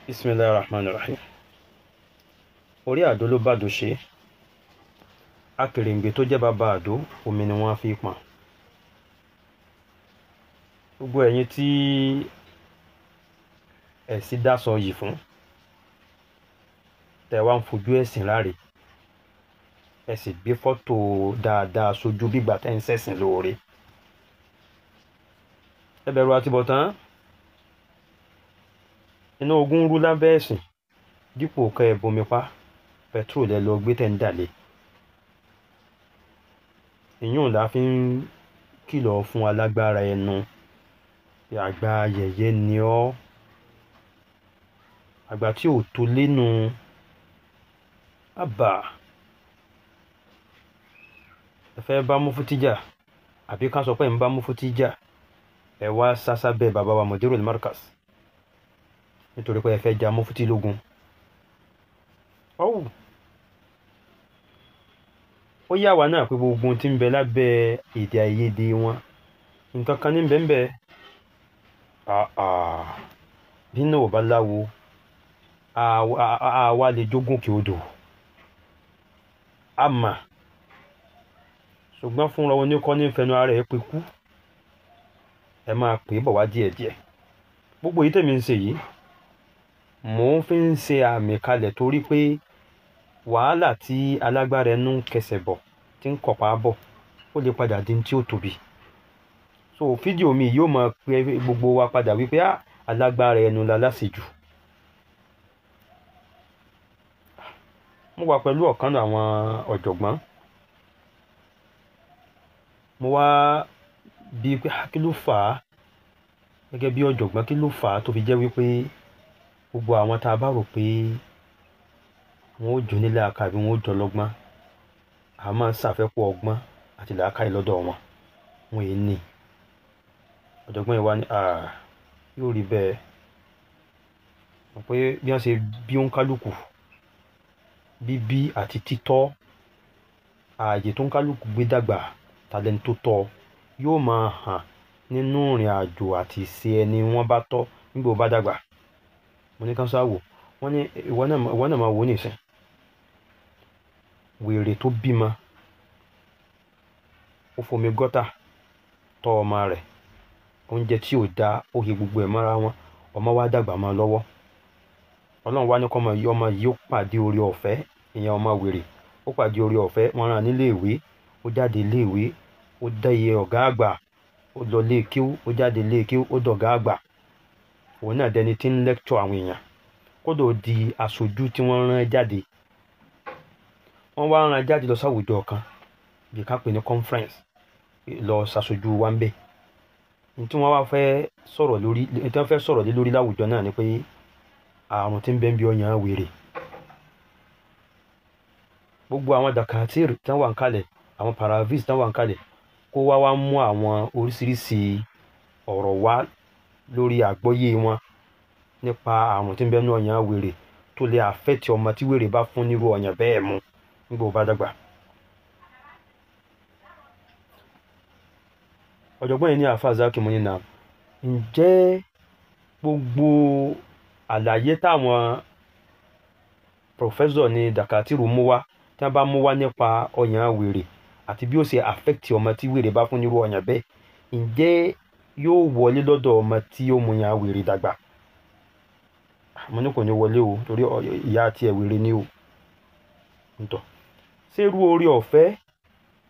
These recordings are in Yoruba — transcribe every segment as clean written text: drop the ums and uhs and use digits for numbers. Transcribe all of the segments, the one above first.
Bismillahir Rahmanir Rahim. Orí àdó ló bá dò ṣe. Akèrèǹgbè tó jẹ́ bàbá àdó, omi ni wọ́n fi pọ̀n. Gbogbo ẹ̀yin tí ẹ̀sìn dásọ yìí fún, tẹ̀ wá ń fojú ẹ̀sìn láre, ẹ sì gbé fọ́tò dáadáa sójú bígbà tẹ́ ń ṣẹ̀sìn lóore. Ẹ bẹ̀rù àtibọ̀tán. Iná ogun rú lábẹ́ ẹ̀sìn, dípò kẹ́ ẹ bomi pa, pẹtrol ẹ lọ gbé tẹ́ ń dà lé. Ìyún la fi ń kìlọ̀ fún alágbára ẹnu. Àgbà yẹ̀yẹ́ ni ọ́. Àgbà tí ò tó lénu. Àbà. Ẹ fẹ́ bá Mufti jà, àbí ká sọ pé ń bá Mufti jà, ẹ wá sásá bẹ́ẹ̀ bàbá wa Mudirul Markaz. Nítorí pé ẹ fẹ́ ja Mufti lógun. Ọ̀wù. Ó yà wá náà pé gbogbo ohun tí ń bẹ lábẹ́ èdè àìyedè wọn, nǹkan kan ní bẹ́ẹ̀ bẹ́ẹ̀. Àà, bí náà ò bá láwo, àwa lè jogún kí odò. A mà. Ṣùgbọ́n fúnra oníkọ́ ní fẹnu ara ẹ pé kú. Ẹ máa pè é bọ̀ wá díẹ̀díẹ̀. Gbogbo èyí tèmi ń ṣe yìí, mò ń fi ń ṣe àmì kalẹ̀ torí pé wàhálà tí alágbára ẹnu ń kẹsẹ̀ bọ̀, tí ń kọ̀pá bọ̀, ó lè padà di tí ó tóbi. So fídíò mi yóò máa pe gbogbo wa padà wípé alágbára ẹnu la lásìjù. Mo wà pẹ̀lú ọ̀kan nínú àwọn ọ̀jọ̀gbọ́n. Mo wá bi pé kí ló fà á gẹ́gẹ́ bí ọ̀jọ̀gbọ́n, kí ló fà á tó fi jẹ́ wípé gbogbo àwọn tá a bá rò pé wọn ó jó nílé aka àbí wọn ó jọ lọ́gbọ́n, a máa ń ṣàfẹ́kù ọgbọ́n àti làákàyè lọ́dọ̀ wọn, wọn èé ní. Ọ̀jọ̀gbọ́n yìí wá ní, yóò rí bẹ́ẹ̀. Mọ̀ pé bí wọ́n ṣe bí òǹkálùkù, bíbí àti títọ́, ààyè tó ń kálùkù gbé dàgbà, tàlẹ́ńtò tó tọ́ yóò máa hàn nínú ìrìn àjò àti ìṣe ẹni wọ́n bá tọ́ nígbà ó bá dàgbà. Mo ní kán sá wò. Wọ́n ní ìwọ náà máa wò ó nísìn. Wèrè tó bímọ, ó fomi gọ́tà tọ́ ọmọ rẹ̀, oúnjẹ tí ò da, ó he gbogbo ẹ̀ mọ́ra wọn, ọmọ wa dàgbà mọ́ lọ́wọ́. Ọlọ́run wá ní kọ́ ọmọ yìí, ọmọ yìí ó pàdé oore ọ̀fẹ́, ìyẹn ọmọ wèrè, ó pàdé oore ọ̀fẹ́, wọ́n rán nílé ìwé, ó jáde ilé ìwé, ó dá iye ọ̀gá àgbà, ó lọ ilé kéwú, ó jáde ilé kéwú, ó dọ̀gá àgbà. Òun náà dẹni tí ń lecture àwọn èèyàn. Kódà ó di aṣojú tí wọ́n rán jáde. Wọ́n wá rán jáde lọ sáwùjọ kan, bí ká pè ní conference, lọ ṣaṣojú wa ń bẹ̀. Ní tí wọ́n wá fẹ́ sọ̀rọ̀ lórí, ní tí wọ́n fẹ́ sọ̀rọ̀ lé lórí láwùjọ náà ni pé àrùn tí ń bẹ ń bí ọyàn wèrè. Gbogbo àwọn dakatir tí wọ́n wà ń kalẹ̀, àwọn paravis tí wọ́n wà ń kalẹ̀, kó wá wá mú àwọn oríṣiríṣi ọ̀rọ̀ wá lórí àgbọ́yé wọn nípa àrùn tí ń bẹ nínú ọyàn wèrè tó lè affect ọmọ tí wèrè bá fún nírú ọyàn bẹ́ẹ̀ mu nígbà ó bá dàgbà. Ọ̀jọ̀gbọ́n yìí ní Alfa Zaki mo ní nà, ǹjẹ́ gbogbo àlàyé táwọn professor ní dakatiru mú wá, tí wọ́n bá mú wá nípa ọyàn wèrè àti bí ó ṣe affect ọmọ tí wèrè bá fún nírú ọyàn bẹ́ẹ̀, ǹjẹ́ yóò wọlé lọ́dọ̀ ọmọ tí ó mu yan wèrè dàgbà? Mo ní kò ní wọlé o, torí ìyá àti ẹ̀ wèrè ni o. Ntọ́. Ṣé irú oore ọ̀fẹ́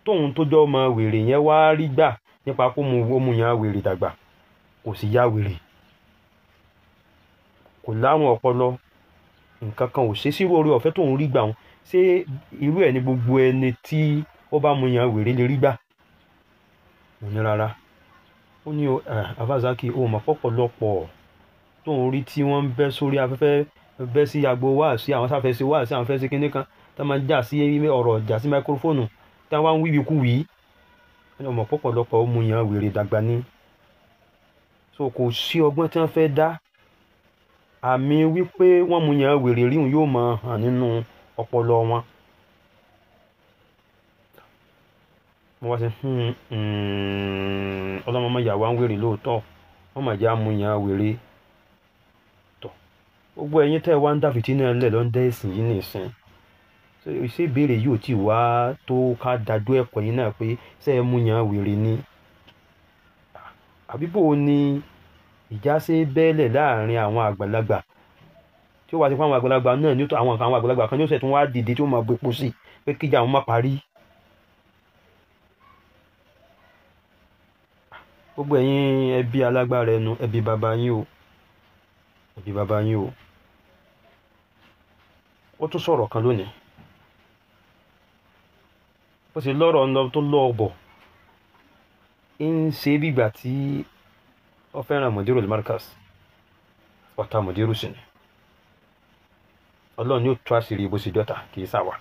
tóun tó jọ ọmọ wèrè yẹn wá rí gbà nípa kó mu yan wèrè dàgbà, kò sì ya wèrè, kò lárùn ọpọlọ, nǹkan kan ò ṣe, sí irú oore ọ̀fẹ́ tóun rí gbà wọn, ṣé irú ẹ̀ ní gbogbo ẹni tí ó bá mu yan wèrè lè rí gbà? Mo ní rárá. Ó ní Alfa Zaki, ó mọ̀ pọ̀pọ̀lọpọ̀ tóun rí tí wọ́n ń bẹ́ sórí afẹ́fẹ́, bẹ́ sí agbo wá sí, àwọn sáfẹ́ sí wá sí, àwọn fẹ́ sí kinní kan, tá máa jà sí ọ̀rọ̀, jà sí máikrófóònù, tá wá ń wíwí kú wí. Ó mọ̀ pọ̀pọ̀lọpọ̀ ó mu yan wèrè dàgbà ni. So kò sí ọgbọ́n tí wọ́n fẹ́ dá. Àmì wípé wọ́n mu yan wèrè ríhun yóò máa hàn nínú ọpọlọ wọn. Mo wá sí, ọlọ́mọ máa yà wá ń wèrè lóòótọ́, wọ́n máa já mu yan wèrè. Tọ̀. Gbogbo ẹ̀yin tẹ́ wá ń dá fìtínà lẹ̀ ló ń dẹ́ ìsìn yìí nìsín. Ṣé ìbéèrè yìí ò tí wá tó ká dájú ẹ̀kọ́ yín náà pé ṣé ẹ mú yan wèrè ni? Àbí bò ni ìjà ṣe bẹ́lẹ̀ láàrin àwọn àgbàlagbà tí ó wá sí fún àwọn àgbàlagbà náà ní àwọn àgbàlagbà kan ní ó ṣẹ̀ tún wá dìde tí ó máa gbépo sí pé kíjà àwọn má parí. Gbogbo ẹ̀yin ẹbí alágbára ẹnu, ẹbí bàbá yín o, ẹbí bàbá yín o. Ó tún sọ̀rọ̀ kan lónìí, ó sì lọ́rọ̀ ń lọ tó lọ́ bọ̀, ń ṣe bígbà tí ó fẹ́ràn Mudirul Markaz, ọ̀tá Mudiru sì ni. Ọlọ́run ni ó tú àṣírí bó ṣe jọ́ta, kì í sàwà.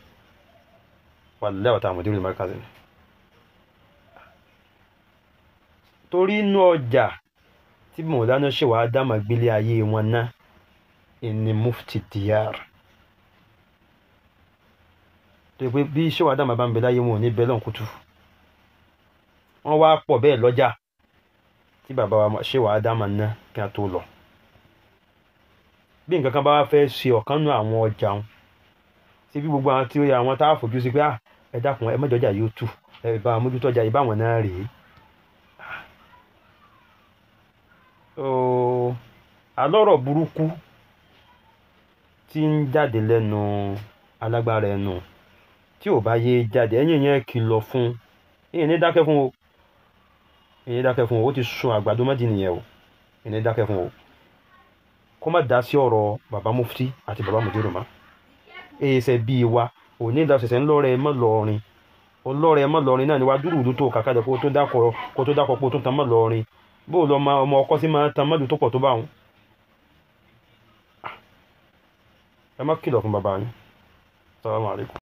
Wallahi ọ̀tá Mudirul Markaz ni. Torí inú ọjà tí Mọ̀lánà ṣe wàá dá màá gbélé ayé wọn ná ìní Mufti Diyar. Tó yẹ pé bí ṣé wàá dá màá bá ń bẹ láyé wọn ò ní bẹ́ẹ̀ lọ́n kutu. Wọ́n wá pọ̀ bẹ́ẹ̀ lọ́jà tí bàbá wa ṣé wàá dá màá ná kí a tó lọ. Bí nǹkan kan bá wá fẹ́ ṣe ọ̀kan nú àwọn ọjà wọn, ṣé bí gbogbo àwọn tí ó yẹ àwọn tá a fojú sí pé ẹ dákun ẹ mọ́jọ́jà yóò tù, ẹ bá mójútó ọjà yìí báwọn náà rèé. Alọ́rọ̀ burúkú tí ń jáde lẹ́nu alágbára ẹnu tí ò bá yé jáde, ẹ̀yin yẹn kìlọ̀ fún, ẹ̀yin ní dákẹ́ fún o, ẹ̀yin dákẹ́ fún o, ó ti sun àgbàdo mọ́dì nìyẹn o, ẹ̀yin dákẹ́ fún o, kó má dá sí ọ̀rọ̀ bàbá Mufti àti bàbá Mudiru mọ́. Ẹ̀ẹ́sẹ̀ bíi wa òní ìdá ṣẹ̀ṣẹ̀ ńlọrẹ̀ mọ́ lọ́rin, ọlọ́rẹ̀ mọ́ lọ́rin náà ni wàá dúró tó kàkàdé kó tó dákọ̀ kó tó tán mọ́ lọ́rin. Bó lọ ma ọmọ ọkọ sí máa tan mọ́dù tó pọ̀ tó bá wọn. Ẹ má kìlọ̀ fún bàbá yín. Assalamu alaikum.